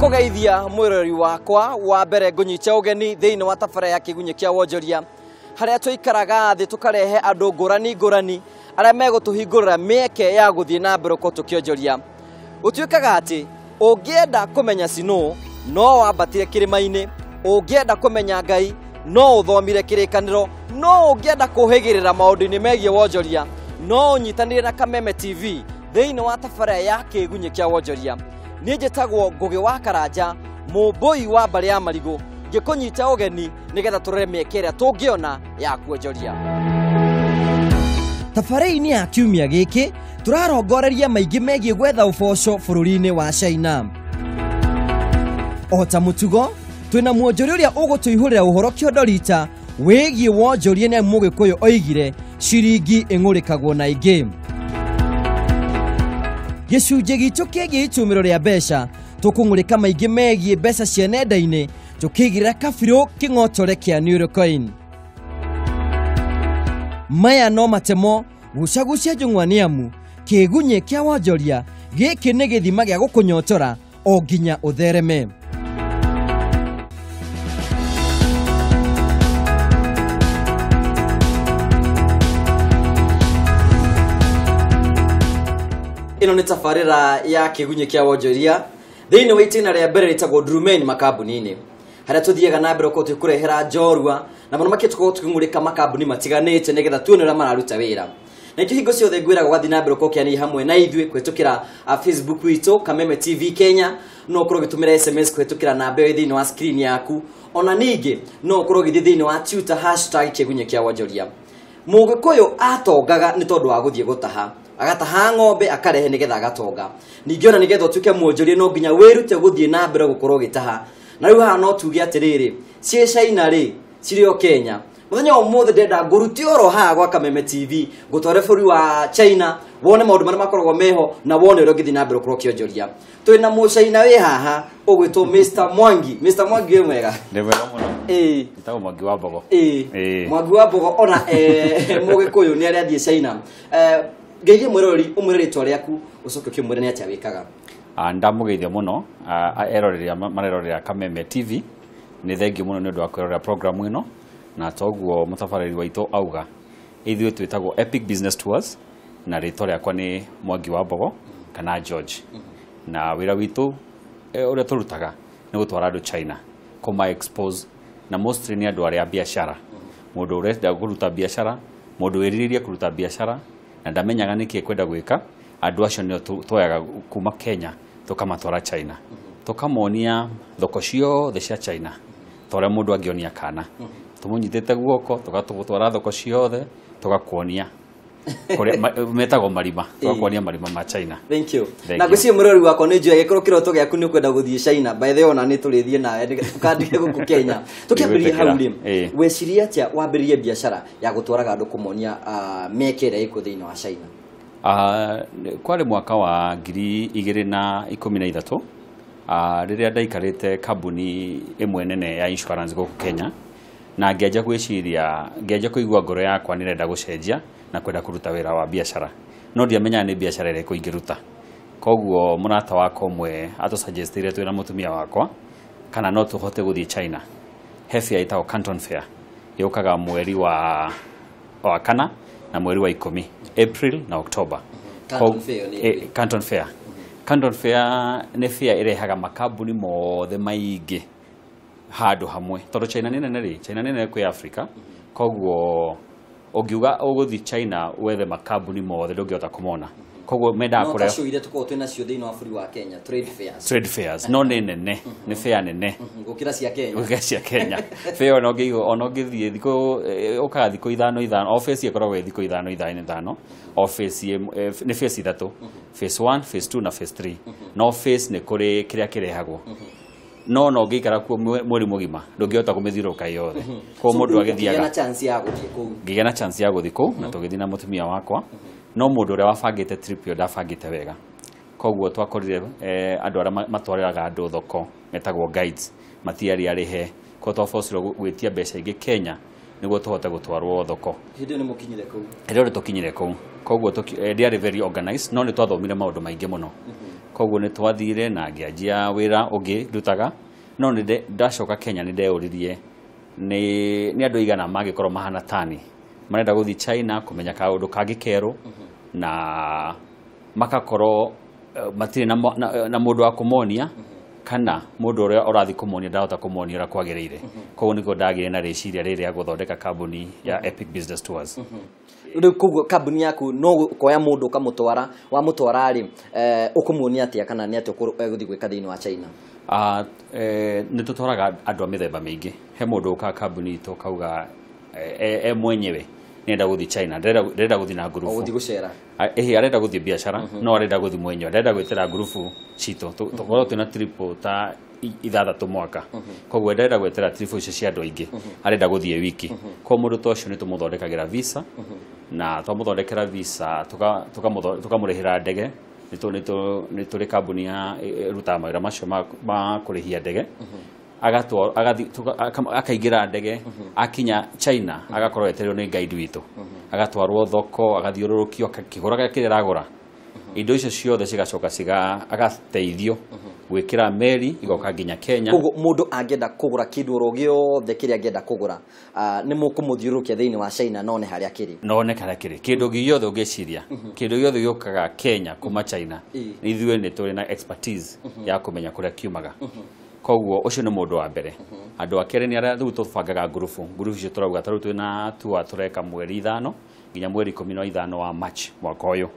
Ndakugeithia mwirori wakwa wa mbere ngunyite ugeni thiini wa tabara ya Kĩgunyĩ kĩa Wonjoria haria tuikaraga thi tukarehe andu ngurani ngurani aria megutuhingurira mieke ya guthie na mbere ko tukionjoria. Utuikaga ati ungienda kumenya sino no wambatire kirima-ini, ungienda kumenya Ngai no uthomire kirikaniro, no ungienda kuhigirira maundu-ini megie wonjoria no unyitanire na Kameme TV thiini wa tabara ya Kĩgunyĩ kĩa Wonjoria. Niĩ njĩtagwo Ngũgĩ wa Karanja, mũmbũi wa mbarĩ ya Marigũ, ngĩkũnyita ũgeni nĩgetha tũrore mĩeke ĩrĩa tũngĩona ya kuonjoria. Tabarĩ-inĩ ya kiumia gĩkĩ tũrarongoreria maingĩ megiĩ gwetha ũboco bũrũri-inĩ wa China. O ta mũtugo twĩna mwonjoria ũrĩa ũgũtũihũrĩra ũhoro kĩondo rita wĩgiĩ wonjoria nĩ Mũgĩkũyũ oigire ciringi ĩng'ũrĩkagwo na ingĩ. Gĩcunjĩ gitũ kĩgiĩ itũmĩro rĩa mbeca tũkũng'ũrĩka maingĩ megiĩ mbeca cia nenda-inĩ tũkĩigĩrĩra kabirũ kĩng'otore kĩa Neurocoin. Maya no matemo gucagucia njũng'wa nĩ amu Kĩgunyĩ kĩa Wonjoria gĩkĩ nĩ gĩthima gĩa gũkũnyotora o nginya ũthereme. Ĩno nĩ tabarĩra ya Kĩgunyĩ kĩa Wonjoria thĩinĩ wa itĩna rĩa mbere rĩtagwo Ndurumeni makambuni-inĩ harĩa tũthiaga na mbere gũkorwo tũkĩkũrehera njorua na mũno makĩria tũkorwo tũkĩng'ũrĩka makambuni matiganĩte nĩgetha tuone ũrĩa mararuta wĩra. Na ikĩo hingo ciothe ngwĩraga ũgathiĩ na mbere gũkorwo ũkĩaranĩria hamwe na ithuĩ kũhĩtũkĩra Facebook witũ Kameme TV Kenya, no ũkorwo ũgĩtũmĩra SMS kũhĩtũkĩra namba ĩyo thĩinĩ wa screen yaku, ona ningĩ no ũkorwo ũgĩthiĩ thĩinĩ wa Twitter hashtag Kĩgunyĩ kĩa Wonjoria. Mũgĩkũyũ atongaga nĩ tondũ wa gũthiĩ gũtaha, agataha ng'ombe akarehe nĩgetha agatonga. Ningĩ ona nĩgetha ũtuĩke mwonjoria no nginya wĩrute gũthiĩ na mbere gũkorwo ũgĩtaha. Na rĩu haha no tuge atĩrĩrĩ, ciĩ China rĩ, cirĩ o Kenya. Mũthenya wa ũmũthĩ ndĩrenda ngũrute oro haha gwa Kameme TV, ngũtware bũrũri wa China, wone maũndũ marĩa makoragwo meho na wone ũrĩa ũngĩthiĩ na mbere gũkorwo ũkĩonjoria. Twĩna mũcaina wĩ haha ũgwĩtwo Mr Mwangi. Mr Mwangi wĩ mwega? Nĩ mwega mũno. Ĩĩ. Njĩtagwo Mwangi wa Mbogo. Ĩĩ. Mwangi wa Mbogo ona Mũgĩkũyũ nĩ arĩa athiĩ China. Ngeithie mwĩroreri ũmwĩre rĩtwa rĩaku ũcoke ũkĩmwĩre nĩ atĩa wĩkaga. Ndamũgeithia mũno eroreri marerorera Kameme TV, nĩ thengiũ mũno nĩ ũndũ wa kwĩrorera programu ĩno, na toguo mũtabarĩri waitũ auga ithuĩ twĩtagwo Epic Business Tours na rĩtwa rĩakwa nĩ Mwangi wa Mbogo kana George. Na wĩra witũ ũrĩa tũrutaga nĩ gũtwara andũ China kũma expose, na mostly nĩ andũ arĩa a biacara, mũndũ ũrenda kũruta biacara, mũndũ wĩrirĩirie kũruta biacara na ndamenyaga nĩkĩ ekwenda gwĩka. Andũ acio nĩo tuoyaga kuma Kenya tũkamatwara China, tũkamonia thoko ciothe cia China ta ũrĩa mũndũ angĩonia kana tũmũnyitĩte guoko tũgatũtwara thoko ciothe tũgakuonia kũrĩa metagwo marima, tũgakuonia marima ma China. Thank you. Na ngwĩciria mũrori wakwa nĩ njũĩ angĩkorwo kĩroto gĩaku nĩ ũkwenda gũthiĩ China, by the way ona nĩ tũrĩthiĩ nawe ũkandige gũkũ Kenya. Tũkĩambĩrĩria hau rĩ, weciria atĩa wambĩrĩrie biacara ya gũtwaraga andũ kũmonia mĩeke ĩrĩa ĩkuo thĩinĩ wa China? Kwarĩ mwaka wa 2013 rĩrĩa ndaikarĩte kambuni ĩmwe nene ya insurance gũkũ Kenya, na ngĩanjia gwĩciria, ngĩanjia kũigua ngoro yakwa nĩrenda gũcenjia na kwenda kũruta wĩra wa biacara, no ndiamenyaga nĩ biacara ĩrĩkũ ingĩruta. Koguo mũrata wakwa ũmwe atũsuggestire twĩna mũtumia wakwa kana no tũhote gũthiĩ China. He fair ĩtagwo Canton Fair, yũkaga mweri wa kana na mweri wa 10, April na October. Canton Fair nĩ Canton Fair. Canton Fair nĩ fair ĩrehaga makambuni mothe maingĩ handũ hamwe, tondũ China nĩ nene rĩ, China nĩ nene kwĩ Africa. Koguo ũngiuga ũgũthiĩ China wethe makambuni mothe ndũngĩhota kũmona. Koguo mendaga kũrehe no ta iria tũkoragwo twĩ nacio thĩinĩ wa bũrũri wa Kenya, trade fairs. Trade fairs no nĩ nene, nĩ fair nene gũkĩra cia Kenya, gũkĩra cia Kenya. Fair ona ũngĩthiĩ thikũ ũkaga thikũ ithano ithano, o phase ĩkoragwo ĩ thikũ ithano ithano ithano, o phase nĩ phase ithatũ, phase 1, phase 2 na phase 3. No phase nĩ kũrĩ kĩrĩa kĩrehagwo, no no ũngĩikara kuo mweri mũgima ndũngĩhota kũmĩthiũrũrũka yothe. Koguo mũndũ agĩthiaga na chance ya gũthiĩ kũu, ngĩgĩa na chance ya gũthiĩ kũu na tũgĩthiĩ na mũtumia wakwa, no mũndũ ũrĩa wabangĩte trip ĩyo ndabangĩte wega. Koguo twakorire andũ arĩa matwarĩraga andũ thoko metagwo guides matiarĩ arĩhe, koguo twabocirwo gwĩtia mbeca ingĩ Kenya nĩguo tũhote gũtwarwo thoko. Hĩndĩ ĩyo nĩ mũkinyire kũu? Hĩndĩ ĩyo nĩ tũkinyire kũu. Koguo ndiarĩ very organized, no nĩ twathomire maũndũ maingĩ mũno. Koguo nĩ twathire na ngĩanjia wĩra ũngĩ ndutaga, no nĩ ndacoka Kenya nĩ ndeyũririe nĩ andũ aigana mangĩkorwo mahana tani marenda gũthiĩ China kũmenya kaũndũ kangĩ kerũ, na makakorwo matirĩ na mũndũ wa kũmonia, kana mũndũ ũrĩa ũrathiĩ kũmonia ndahota kũmonia ũrĩa kwagĩrĩire. Koguo nĩguo ndagĩire na rĩciria rĩrĩ rĩa gũthondeka kambuni ya Epic Business Tours. Rĩu koguo kambuni yaku no ũkoya mũndũ ũkamũtwara, wamũtwara rĩ, ũkũmuonia atĩa kana nĩ atĩa egũthiĩ gwĩka thĩinĩ wa China? Nĩ tũtwaraga andũ a mĩthemba mĩingĩ. He mũndũ ũkaga kambuni itũ akauga e mwenyewe nĩenda gũthiĩ China, ndĩrenda gũthiĩ na ngurubu. Gũthiĩ gũcera. Ĩhĩ, arenda gũthiĩ biacara, no arenda gũthiĩ mwenyewe, arenda gwĩtĩra ngurubu citũ. Tũkorwo twĩna trip ta 6 mwaka. Koguo ndarenda gwĩtĩra trip icio cia andũ aingĩ, arenda gũthiĩ wiki. Koguo mũndũ ta ũcio nĩ tũmũthondekagĩra visa, na twamũthondekera visa tũkamũrĩhĩra ndege. Nĩ tũrĩ kambuni ya ĩrutaga mawĩra macio ma kũrĩhia ndege. Akaingĩra ndege, akinya China agakorwo etereirwo nĩ guide witũ, agatwarwo thoko, agathiũrũrũkio akĩgũraga kĩrĩa aragũra. Indo icio ciothe cigacoka agateithio gwĩkĩra meri igoka nginya Kenya. Koguo mũndũ angĩenda kũgũra kĩndũ oro gĩothe kĩrĩa angĩenda kũgũra, nĩ mũkũmũthiũrũrũkia thĩinĩ wa China none harĩa kĩrĩ. None harĩa kĩrĩ. Kĩndũ gĩothe ũngĩciria, kĩndũ gĩothe gĩũkaga Kenya kuma China, ithuĩ nĩ tũrĩ na expertise ya kũmenya kũrĩa kiumaga. Koguo ũcio nĩ mũndũ wa mbere. Andũ a kerĩ nĩ arĩa rĩu tũbangaga ngurubu. Ngurubu icio tũrauga ta rĩu twĩna tour tũreka mweri 5 nginya mweri 15 wa March mwaka ũyũ.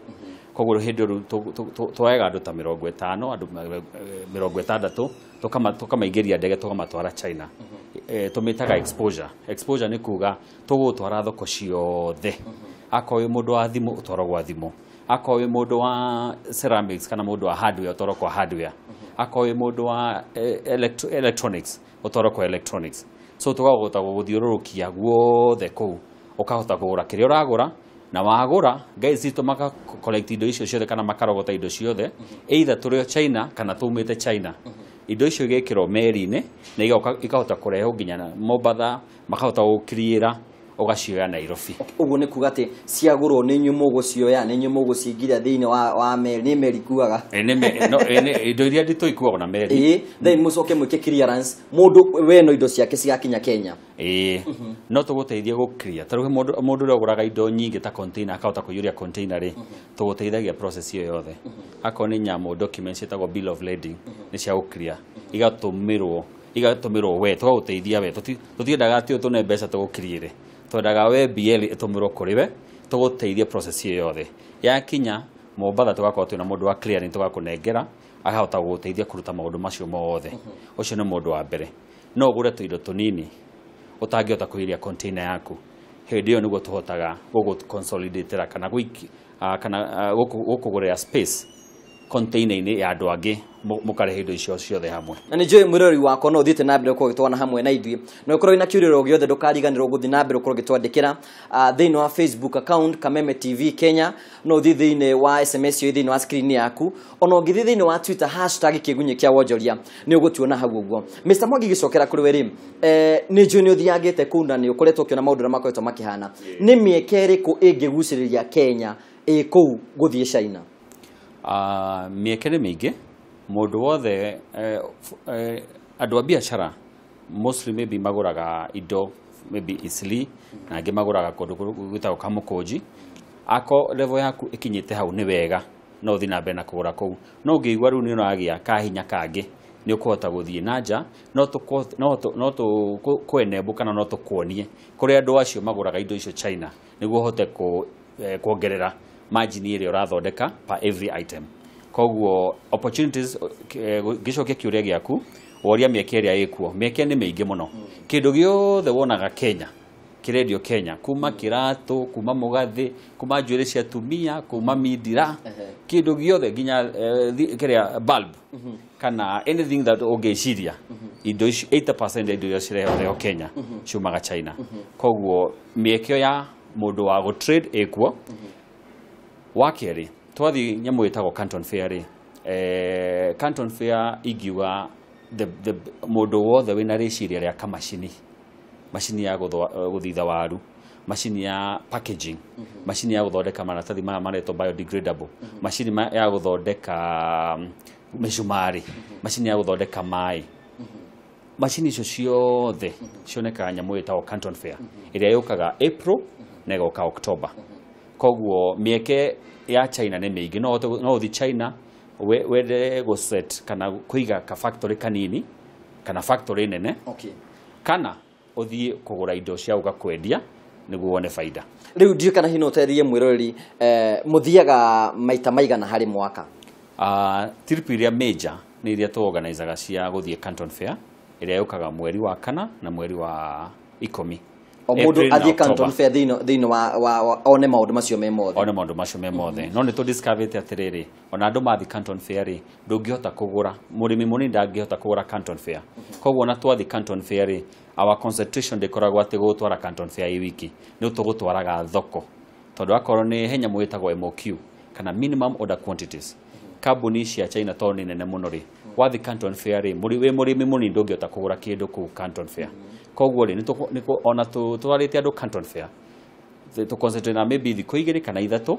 Koguo hĩndĩ ĩyo twoyaga andũ ta 50, andũ 60, tũkamaingĩria ndege tũkamatwara China. Tũmĩtaga exposure. Exposure nĩ kuga tũgũtwara thoko ciothe. Akorwo wĩ mũndũ wa thimũ ũtwarwo gwa thimũ, akorwo wĩ mũndũ wa ceramics kana mũndũ wa hardware ũtwarwo kwa hardware, akorwo wĩ mũndũ wa electronics ũtwarwo kwa electronics. So tũkahota gũgũthiũrũrũkia guothe kũu, ũkahota kũgũra kĩrĩa ũragũra, na wagũra guys citũ maka collect indo icio ciothe kana makarogota indo ciothe, either tũrĩ o China kana tumĩte China. Indo icio igekĩrwo meri-inĩ na ikahota kũrehwo nginya Mombatha, makahota gũkiriĩra ũgacioya Nairobi. Ũguo nĩ kuga atĩ ciagũrwo nĩ inyuĩ mũgũcioya, nĩ inyuĩ mũgũciingĩria thĩinĩ wa meri, nĩ meri ikuaga. Indo iria nditũ ikuagwo na meri. Ĩĩ, then mũcoke mwĩke clearance, mũndũ we no indo ciake cigakinya Kenya. Ĩĩ, no tũgũteithie gũ-clear. Ta rĩu mũndũ ũrĩa ũgũraga indo nyingĩ ta container akahota kũiyũria container rĩ, tũgũteithagia process ĩyo yothe. Akorwo nĩ nyamũ documents ciĩtagwo bill of lading, nĩ cia gũ-clear. Igatũmĩrwo we, tũgagũteithia we. Tũtiendaga atĩ ũtũne mbeca tũgũ-clear. Twendaga we BL ĩtũmĩrwo kũrĩ we, tũgũteithie process ĩyo yothe. Yakinya Mombatha tũgakorwo twĩna mũndũ wa clearing tũgakũnengera, akahota gũgũteithia kũruta maũndũ macio mothe. Ũcio nĩ mũndũ wa mbere. No ũgũre tũindo tũnini ũtangĩhota kũiria container yaku. Hĩndĩ ĩyo nĩguo tũhotaga gũgũ-consolidatĩra kana gũkũgũrĩra space container-inĩ ya andũ angĩ, mũkarehe indo icio ciothe hamwe. Na nĩ njũĩ mwĩroreri wakwa no ũthiĩte na mbere gũkorwo ũgĩtwana hamwe na ithuĩ, na ũkorwo wĩna kĩũria o gĩothe ndũkariganĩrwo gũthiĩ na mbere gũkorwo ũgĩtwandĩkĩra, thĩinĩ wa Facebook account Kameme TV Kenya, no ũthiĩ thĩinĩ wa SMS ĩyo thĩinĩ wa screen yaku, ona ũngĩthiĩ thĩinĩ wa Twitter hashtag kĩgunyĩ kĩa wonjoria nĩ ũgũtuona hau ũguo. Mr Mwangi, gĩcokera kũrĩ we rĩ, nĩ njũĩ nĩ ũthiangĩte kũu na nĩ ũkoretwo ũkĩona maũndũ ũrĩa makoretwo makĩhana. Nĩ mĩeke ĩrĩkũ ĩngĩgucĩrĩria Kenya ĩ kũu gũthiĩ China? Mĩeke nĩ mĩingĩ. Mũndũ wothe, andũ a biacara mostly maybe magũraga indo maybe Eastleigh, na angĩ magũraga kũndũ gwĩtagwo Kamũkũnji. Ako level yaku ĩkinyĩte hau nĩ wega, no ũthiĩ na mbere na kũgũra kũu. No ũngĩigua rĩu nĩ ũragĩa kahinya kangĩ, nĩ ũkũhota gũthiĩ na nja, no tũkũenable kana no tũkuonie kũrĩa andũ acio magũraga indo icio China, nĩguo ũhote kuongerera margin ĩrĩa ũrathondeka per every item. Koguo opportunities, ngĩcokia kĩũria gĩaku, woria mĩeke ĩrĩa ĩkuo, mĩeke nĩ mĩingĩ mũno. Kĩndũ gĩothe wonaga Kenya kĩrendio Kenya, kuma kĩratũ, kuma mũgathĩ, kuma njuĩrĩ cia atumia, kuma mindira, kĩndũ gĩothe nginya kĩrĩa bulb kana anything that ũngĩciria, indo ici 80% ya indo iria cirehwo Kenya ciumaga China. Koguo mĩeke ya mũndũ wa gũ trade ĩkuo. Wa kerĩ, twathiĩ nyamũ ĩtagwo Canton Fair rĩ, Canton Fair ingiuga mũndũ wothe wĩna rĩciria rĩa kamacini, macini ya gũthitha waru, Macini ya packaging, macini ya gũthondeka maratathi maya maretwo biodegradable, macini ya gũthondeka mĩcumarĩ, macini ya gũthondeka maĩ. Macini icio ciothe cionekaga nyamũ ĩtagwo Canton Fair ĩrĩa yũkaga April na ĩgoka October. Koguo mĩeke ya China nĩ mĩingĩ. No ũthiĩ China wende gũset kana kũiga ka factory kanini kana factory nene, kana ũthiĩ kũgũra indo cia gũka kwendia nĩguo wone faida. Rĩu ndiũĩ kana hihi no ũteithie mwĩroreri, mũthiaga maita maigana harĩ mwaka? Trip iria major nĩ iria tũorganizaga cia gũthiĩ Canton Fair ĩrĩa yũkaga mweri wa 4 na mweri wa 10. O mũndũ athiĩ Canton Fair thĩinĩ wa one maũndũ macio me mothe. One maũndũ macio me mothe. No nĩ tũ-discoverĩte atĩrĩrĩ, ona andũ mathiĩ Canton Fair rĩ, ndũngĩhota kũgũra, mũrĩmi mũnini ndangĩhota kũgũra Canton Fair. Koguo ona twathiĩ Canton Fair rĩ, our concentration ndĩkoragwo atĩ gũgũtwara Canton Fair ĩ wiki, nĩ tũgũtwaraga thoko. Tondũ akorwo nĩ he nyamũ ĩtagwo MOQ kana minimum order quantities. Kambuni cia China tondũ nĩ nene mũno rĩ, wathiĩ Canton Fair rĩ, wĩ mũrĩmi mũnini ndũngĩhota kũgũra kĩndũ kũu Canton Fair. Koguo rĩ, ona tũtwarĩte andũ Canton Fair, tũ concentrate na maybe thikũ 2 kana 3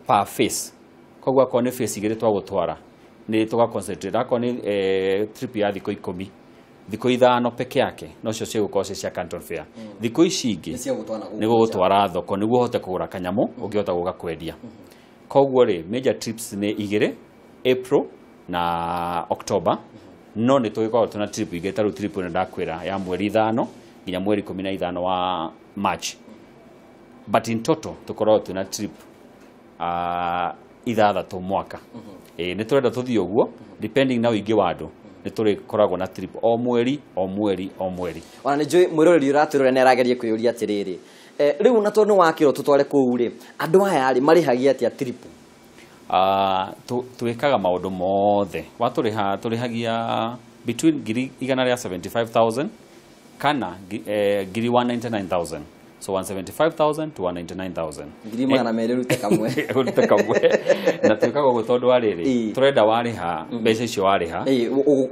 per phase. Koguo akorwo nĩ phase 2 twagũtwara, nĩ tũga concentrate. Akorwo nĩ trip ya thikũ 10, thikũ 5 peke yake nocio cigũkorwo ciĩ cia Canton Fair. Thikũ ici ingĩ nĩ gũgũtwara thoko nĩguo ũhote kũgũra kanyamũ ũngĩhota gũka kwendia. Koguo rĩ, major trips nĩ 2, April na October. No nĩ tũgĩkoragwo twĩna trip ingĩ ta rĩu trip ĩno ndakwĩra ya mweri 5 nginya mweri 15 wa March. But in total tũkoragwo twĩna trip 6 mwaka. Nĩ tũrenda tũthiĩ ũguo depending na ũingĩ wa andũ, nĩ tũrĩkoragwo na trip o mweri o mweri o mweri. Ona nĩ njũĩ mwĩroreri ũratwĩrorera nĩ arageria kwĩyũria atĩrĩrĩ, rĩu na tondũ nĩ wakĩrwo tũtware kũu rĩ, andũ aya rĩ marĩhagia atĩa trip? Twĩkaga maũndũ mothe. Watũrĩha tũrĩhagia between 175,000 kana 199,000. So 175,000 to 199,000. 200,000 rute kamwe. Rute kamwe. Na twĩkaga ũguo tondũ wa rĩrĩ, tũrenda warĩha mbeca icio warĩha,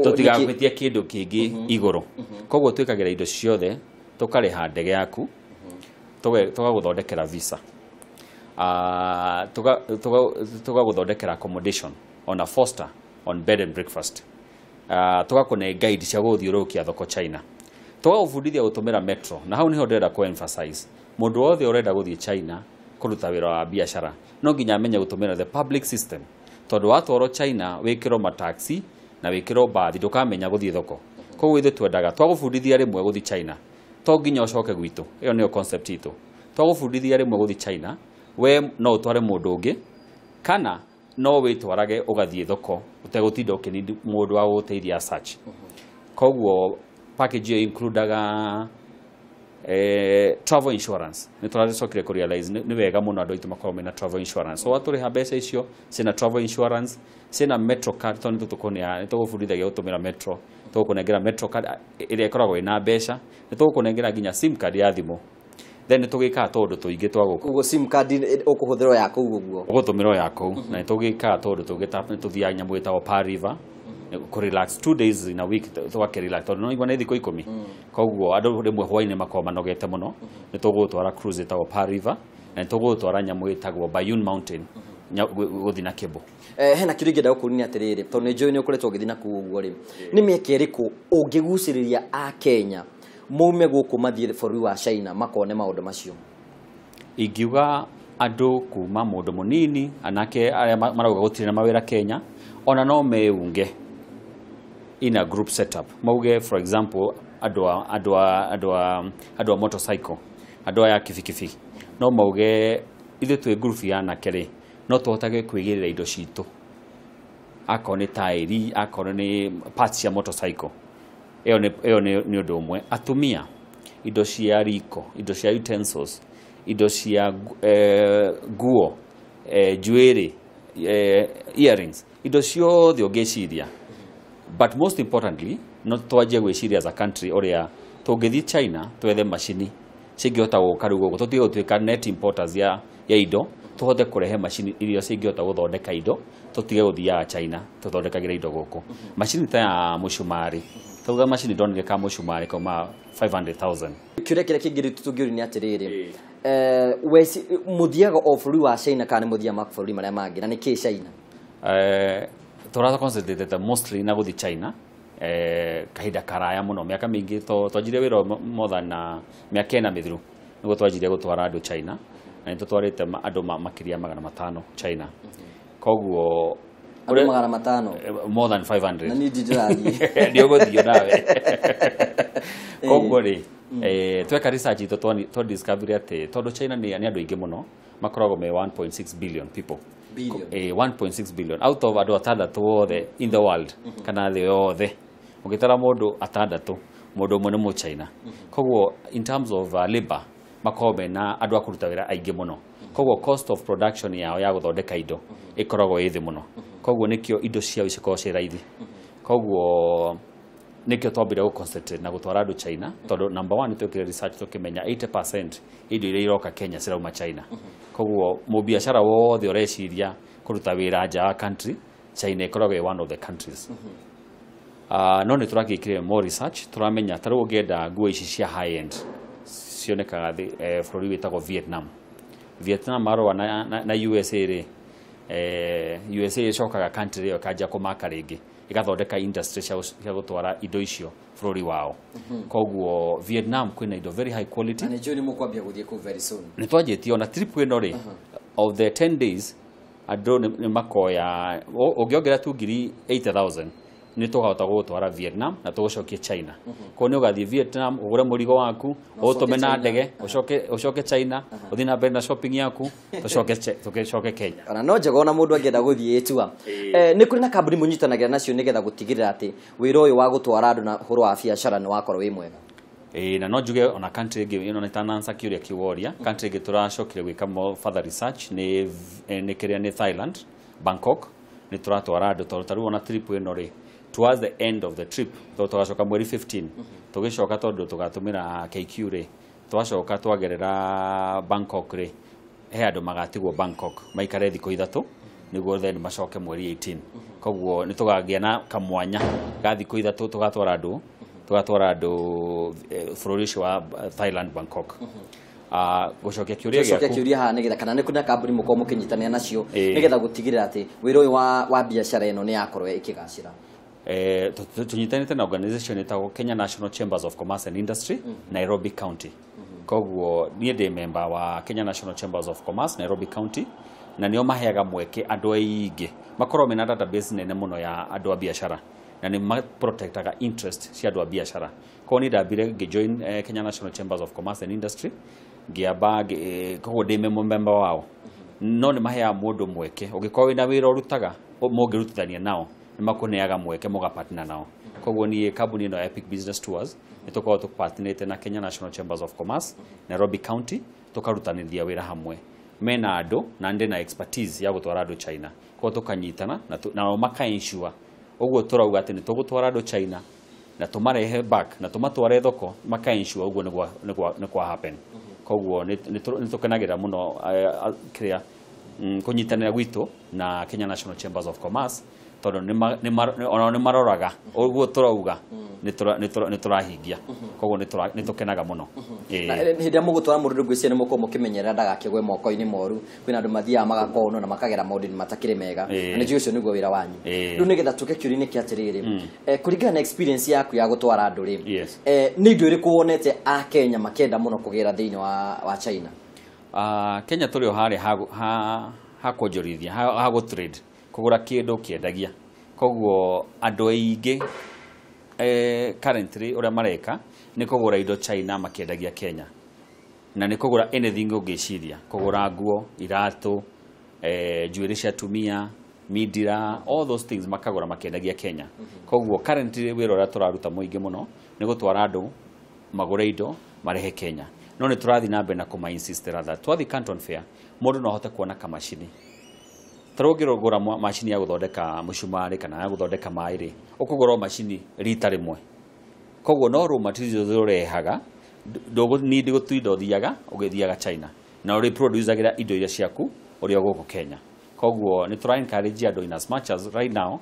tũtigagwĩtia kĩndũ kĩngĩ igũrũ. Koguo twĩkagĩra indo ciothe, tũkarĩha ndege yaku, tũgagũthondekera visa, tũgagũthondekera accommodation on a foster on bed and breakfast, tũgakũne guide cia gũgũthiũrũrũkia thoko China, tũgagũbundithia gũtũmĩra metro. Na hau nĩho ndĩrenda kũ emphasize, mũndũ wothe ũrenda gũthiĩ China kũruta wĩra wa biacara no nginya amenye gũtũmĩra the public system, tondũ watwarwo China wĩkĩrwo mataxi na wĩkĩrwo mbathi ndũkamenya gũthiĩ thoko. Koguo ithuĩ twendaga twagũbundithia rĩmwe gũthiĩ China, to nginya ũcoke gwitũ. Ĩyo nĩyo concept itũ. Twagũbundithia rĩmwe gũthiĩ China, we no ũtware mũndũ ũngĩ kana no wĩtwarage ũgathiĩ thoko ũtegũtinda ũkĩnindi mũndũ wa gũgũteithia search. Koguo package ĩyo includaga travel insurance. Nĩ tũracokire kũ realize nĩ wega mũno andũ aitũ makorwo mena travel insurance. So watũrĩha mbeca icio ciĩna travel insurance, ciĩna metro card, tondũ nĩ tũkũnea, nĩ tũgũbundithagia gũtũmĩra metro, tũgũkũnengera metro card ĩrĩa ĩkoragwo ĩna mbeca, nĩ tũgũkũnengera nginya sim card ya thimũ. Then nĩ tũgĩkaga tũũndũ tũingĩ twa gũkũ. Koguo sim card ũkũhũthĩrwo ya kũu ũguo? Ũgũtũmĩrwo ya kũu. Na nĩ tũgĩkaga tũũndũ tũngĩ ta nĩ tũthiaga nyamũ ĩtagwo Pearl River, kũ relax 2 days in a week, tũgakĩ relax tondũ no igua nĩ thikũ 10. Koguo andũ rĩmwe hwaĩ-inĩ makoragwo manogete mũno, nĩ tũgũgũtwara cruise ĩtagwo Pearl River, na nĩ tũgũgũtwara nyamũ ĩtagwo Bayun Mountain gũthiĩ na kĩbũ. Hena kĩũria ingĩenda gũkũria nĩ atĩrĩrĩ, tondũ nĩ njũĩ nĩ ũkoretwo ũgĩthiĩ na kũu ũguo rĩ, nĩ mĩeke ĩrĩkũ ũngĩgucĩrĩria a Kenya maume gũkũ mathiĩ bũrũri wa China makone maũndũ macio? Ingiuga andũ kuma mũndũ mũnini, anake arĩa marauga gũtirĩ na mawĩra Kenya, ona no meunge in a group setup. Mauge for example andũ a motorcycle, andũ aya kibikibi, no mauge ithuĩ twĩ group ya anake rĩ, no tũhotage kwĩgĩrĩra indo citũ, akorwo nĩ taĩri, akorwo nĩ parts cia motorcycle. Ĩyo nĩ ũndũ ũmwe. Atumia, indo cia riko, indo cia utensils, indo cia nguo, njuĩrĩ, earrings, indo ciothe ũngĩciria. But most importantly, no twanjie gwĩciria as a country ũrĩa tũngĩthiĩ China twethe macini cingĩhota gũka rĩu gũkũ, tũtige gũtuĩka net importers ya indo, tũhote kũrehe macini iria cingĩhota gũthondeka indo, tũtige gũthiaga China tũthondekagĩra indo gũkũ. Macini ta ya mũcumarĩ, tauga macini ndonire ka mũcumarĩ kauma 500,000. Kĩũria kĩrĩa kĩngĩ tũngĩũria nĩ atĩrĩrĩ, Muthiaga o bũrũri wa China kana nĩ mũthiaga mabũrũri marĩa mangĩ, na nĩ kĩ China? Tũra concentrate mostly na gũthiĩ China kahinda karaya mũno, mĩaka mĩingĩ twanjirie wĩra more than mĩaka 4 mĩthiru nĩguo twanjirie gũtwara andũ China, na nĩ tũtwarĩte andũ makĩria 500 China. Koguo andũ 500, more than 500, na niĩ ndĩrathiĩ. Nĩ ũgũthiĩ nawe. Koguo rĩ, tweka research itũ twa discover atĩ tondũ China nĩ andũ aingĩ mũno, makoragwo me 1.6 billion people. 1.6 billion out of andũ atandatũ othe in the world, kana thĩ yothe ũngĩtara mũndũ atandatũ, mũndũ ũmwe nĩ mũchina. Koguo in terms of labor makoragwo mena andũ a kũruta wĩra aingĩ mũno. Koguo cost of production yao ya gũthondeka indo ĩkoragwo ĩ thĩ mũno. Koguo nĩkĩo indo ciao cikoragwo ciĩ raithi. Koguo nĩkĩo twambire gũ concentrate na gũtwara andũ China, tondũ number 1 nĩ twekire research tũkĩmenya 80% indo iria iroka Kenya cirauma China. Koguo mũbiacara wothe ũreciria kũruta wĩra nja wa country, China ĩkoragwo ĩ one of the countries. No nĩ tũrakĩkire more research, tũramenya ta rĩu ũngĩenda nguo ici cia high end cionekaga bũrũri wĩtagwo Vietnam. Vietnam marũa na USA rĩ, USA ĩcokaga country ĩyo ĩkanjia kũmaka rĩngĩ, ĩgathondeka industry cia gũtwara indo icio bũrũri wao. Koguo Vietnam kwĩna indo very high quality. Na nĩ njũĩ nĩ mũkwambia gũthiĩ kũu very soon. Nĩ twanjĩtie ona trip ĩno rĩ, of the 10 days andũ nĩ makoya, ũngĩongerera tu 80,000 nĩ tũkahota gũgũtwara Vietnam na tũgũcokie China. Koguo nĩ ũgathiĩ Vietnam ũgũre mũrigo waku, ũtũme na ndege, ũcoke China, ũthiĩ na mbere na shopping yaku, tũcoke Kenya. Ona no njega ona mũndũ angĩenda gũthiĩ ĩtua. Nĩ kũrĩ na kambuni mũnyitanagĩra nacio nĩgetha gũtigĩrĩra atĩ wĩra ũyũ wa gũtwara andũ na ũhoro wa biacara nĩ wakorwo wĩ mwega. Na no njuge ona country ĩngĩ ĩno nĩ kĩũria kĩu woria, country ĩngĩ tũracokire gwĩka more further research nĩ kĩrĩa nĩ Thailand, Bangkok. Nĩ tũratwara andũ tondũ ta rĩu ona trip ĩno rĩ, towards the end of the trip tondũ tũgacoka mweri 15, tũgĩcoka tondũ tũgatũmĩra KQ rĩ, twacoka twagerera Bangkok rĩ, he andũ magatigwo Bangkok maikare thikũ 3 nĩguo then macoke mweri 18. Koguo nĩ tũgagĩa na kamwanya ga thikũ 3 tũgatwara andũ bũrũri ũcio wa Thailand, Bangkok. Gũcokia kĩũria gĩaku, gũcokia kĩũria haha nĩgetha kana nĩ kũrĩ na kambuni mũkorwo mũkĩnyitanĩra nacio nĩgetha gũtigĩrĩra atĩ wĩra ũyũ wa biacara ĩno nĩ yakorwo ĩkĩgacĩra. Tũnyitanĩte na organization ĩtagwo Kenya National Chambers of Commerce and Industry, Nairobi County. Koguo niĩ ndĩ member wa Kenya National Chambers of Commerce Nairobi County, na nĩo maheaga mweke andũ aingĩ makorwo mena database nene mũno ya andũ a biacara, na nĩ protectaga interest cia andũ a biacara. Koguo niĩ ndambire ngĩjoin Kenya National Chambers of Commerce and Industry, ngĩamba koguo ndĩ member wao. No nĩ maheaga mũndũ mweke, ũngĩkorwo wĩna wĩra ũrutaga mũngĩrutithania nao, nĩ makũneaga mweke mũgapartner nao. Koguo niĩ kambuni ĩno ya Epic Business Tours nĩ tũkoragwo tũpartnerĩte na Kenya National Chambers of Commerce Nairobi County, tũkarutanithia wĩra hamwe. Mena andũ na ndĩ na expertise ya gũtwara andũ China. Koguo tũkanyitana nao maka ensure ũguo tũrauga atĩ nĩ tũgũtwara andũ China na tũmarehe back na tũmatware thoko, maka ensure ũguo nĩ kwa happen. Koguo nĩ tũkenagĩrĩra mũno kĩrĩa kũnyitanĩra gwitũ na Kenya National Chambers of Commerce, tondũ onao nĩ maroraga ũguo tũrauga nĩ tũrahingia. Koguo nĩ tũkenaga mũno. Na hĩndĩ ĩrĩa mũgũtwara mũndũ ngwĩciria nĩ mũkorwo mũkĩmenyerera ndagakĩgwe moko-inĩ moru. Kwĩna andũ mathiaga magakonwo na makagera maũndũ matakĩrĩ mega, na nĩ njũĩ ũcio nĩguo wĩra wanyu. Rĩu nĩgetha tũke kĩũria-inĩ kĩa atĩrĩrĩ, kũringana na experience yaku ya gũtwara andũ rĩ, nĩ indo irĩkũ wonete a Kenya makĩenda mũno kũgĩra thĩinĩ wa China? Kenya tũrĩ o harĩa ha kuonjorithia, ha gũ trade, kũgũra kĩndũ kĩendagia. Koguo andũ aingĩ currently ũrĩa mareka nĩ kũgũra indo China makĩendagia Kenya, na nĩ kũgũra anything ũngĩciria, kũgũra nguo, iratũ, njuĩrĩ cia atumia, mindira, all those things makagũra makĩendagia Kenya. Koguo currently wĩra ũrĩa tũraruta mũingĩ mũno nĩ gũtwara andũ magũre indo marehe Kenya. No nĩ tũrathiĩ na mbere na kũma insist rather twathiĩ Canton Fair mũndũ no ahote kuona kamacini. Ta rĩu ũngĩgũra macini ya gũthondeka mũcumarĩ kana ya gũthondeka maĩ rĩ, ũkũgũra o macini rita rĩmwe. Koguo no raw materials ũrehaga, ndũgũ gũtinda ũthiaga ũgĩthiaga China, na ũrĩproducagĩra indo iria ciaku ũrĩa gũkũ Kenya. Koguo nĩ tũra encourage andũ in as much as right now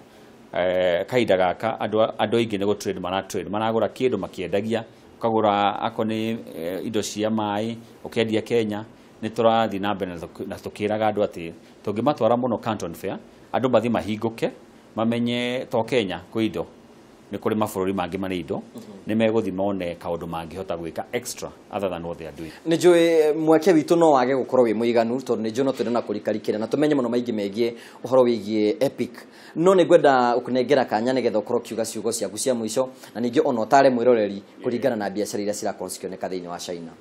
kahinda gaka andũ aingĩ nĩ gũ trade mara trade, maragũra kĩndũ makĩendagia. Ũkagũra akorwo nĩ indo cia maĩ ũkendia Kenya. Nĩ tũrathiĩ na mbere na tũkĩraga andũ atĩ tũngĩmatwara mũno Canton Fair, andũ mathiĩ mahingũke mamenye to Kenya kwĩ indo, nĩ kũrĩ mabũrũri mangĩ marĩ indo, nĩ megũthiĩ mone kaũndũ mangĩhota gwĩka extra other than what they are doing. Nĩ njũĩ mweke witũ no wage gũkorwo wĩ mũiganu, tondũ nĩ njũĩ no twende na kũrikarikĩra na tũmenye mũno maingĩ megiĩ ũhoro wĩgiĩ Epic, no nĩ ngwenda gũkũnengera kanya nĩgetha ũkorwo ũkiuga ciugo ciaku cia mũico, na ningĩ ona ũtare mwĩroreri kũringana na biacara iria cirakorwo cikĩoneka thĩinĩ wa China.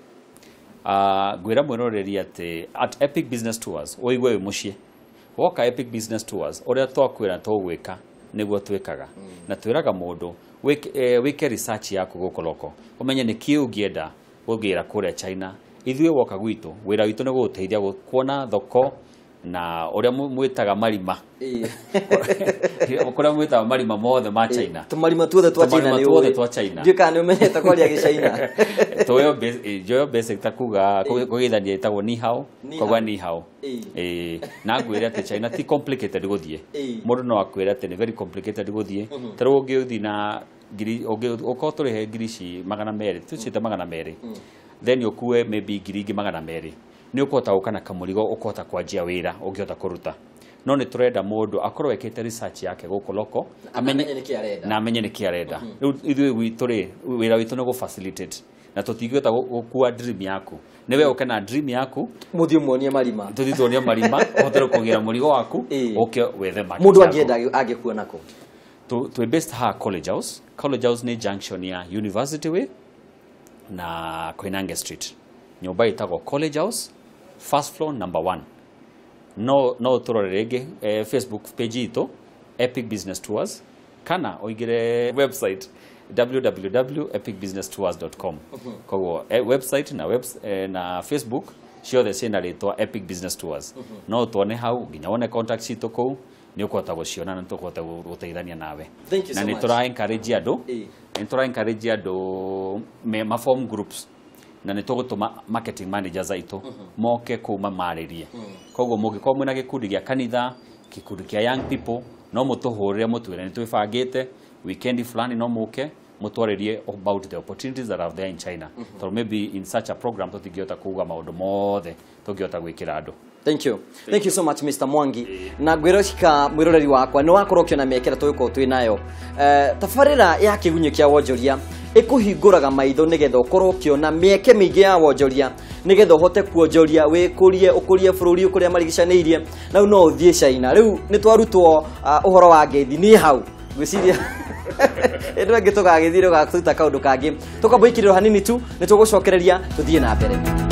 Ngwĩra mwĩroreri atĩ at Epic Business Tours ũigue wĩ mũciĩ. Woka Epic Business Tours, ũrĩa twakwĩra tũgwĩka nĩguo twĩkaga, na twĩraga mũndũ wĩke research yaku gũkũ loko, ũmenye nĩ kĩĩ ũngĩenda gũgĩra kũrĩa China. Ithuĩ woka gwitũ, wĩra witũ nĩ gũgũteithia kuona thoko na ũrĩa mwĩtaga marima, kũrĩa mwĩtaga marima mothe ma China. Tũmarima tuothe twa China. Tũmarima tuothe twa China. Ndiũĩ kana nĩ ũmenyete kwaria gĩcaina. Njoyo basic ta kuga kũgeithania ĩtagwo ni hao, koguo ni hao. Na ngwĩre atĩ China ti complicated gũthiĩ. Mũndũ no akwĩre atĩ nĩ very complicated gũthiĩ. Ta rĩu ũngĩthiĩ na ngiri, ũkorwo tũrĩhe ngiri ici 200, tũciĩte 200, then ũkue maybe ngiri ingĩ 200, nĩ ũkũhota gũka na kamũrigo ũkũhota kwanjia wĩra ũngĩhota kũruta. No nĩ tũrenda mũndũ akorwo ekĩte research yake gũkũ loko, amenye nĩkĩ arenda. Na amenye nĩkĩ arenda. Rĩu ithuĩ gwitũ rĩ, wĩra witũ nĩ gũ facilitate, na tũtingĩhota gũkua dream yaku. Nĩ we ũke na dream yaku, mũthiĩ muonie marima, tũthiĩ tuonie marima, ũhote kũgĩra mũrigo waku, ũke wethe market. Mũndũ angĩenda angĩkuona kũ? Twĩ based haha College House. College House nĩ junction ya University Way na Koinange Street. Nyũmba ĩtagwo College House, first floor number 1. No tũrore rĩngĩ Facebook page itũ Epic Business Tours, kana ũingĩre website www.epicbusinesstours.com. Koguo website na na Facebook ciothe ciĩna rĩtwa Epic Business Tours. No tuone hau nginya wone contact citũ kũu, nĩ ũkũhota gũciona na tũkũhota gũteithania nawe. Na nĩ tũra encourage andũ, nĩ tũra encourage andũ ma form groups, na nĩ tũgũtũma marketing managers aitũ moke kũu mamarĩrie. Koguo mũngĩkorwo mwĩna gĩkundi gĩa kanitha, gĩkundi kĩa young people, no mũtũhũrĩre mũtwĩre nĩ twĩbangĩte weekend fulani, no mũke mũtwarĩrie about the opportunities that are there in China. Tondũ maybe in such a program tũtingĩhota kuuga maũndũ mothe tũngĩhota gwĩkĩra andũ. Thank you. Thank you so much Mr. Mwangi. Na ngwĩroka mwĩroreri wakwa nĩ wakorwo ũkĩona mĩeke ĩrĩa tũgũkorwo twĩ nayo. Tabarĩra ya kĩgunyĩ kĩa wonjoria ĩkũhingũraga maitho nĩgetha ũkorwo ũkĩona mĩeke mĩingĩ ya wonjoria, nĩgetha ũhote kuonjoria, wĩkũrie, ũkũrie bũrũri ũkũrĩa marigicanĩirie, na rĩu no ũthiĩ China. Rĩu nĩ twarutwo ũhoro wa ngeithi niĩ hau ngwĩciria ĩndũ ĩngĩ tũgagĩthiĩ rĩu gakũruta kaũndũ kangĩ. Tũkambũikĩrĩrwo hanini tu nĩ tũgũcokereria tũthiĩ na mbere.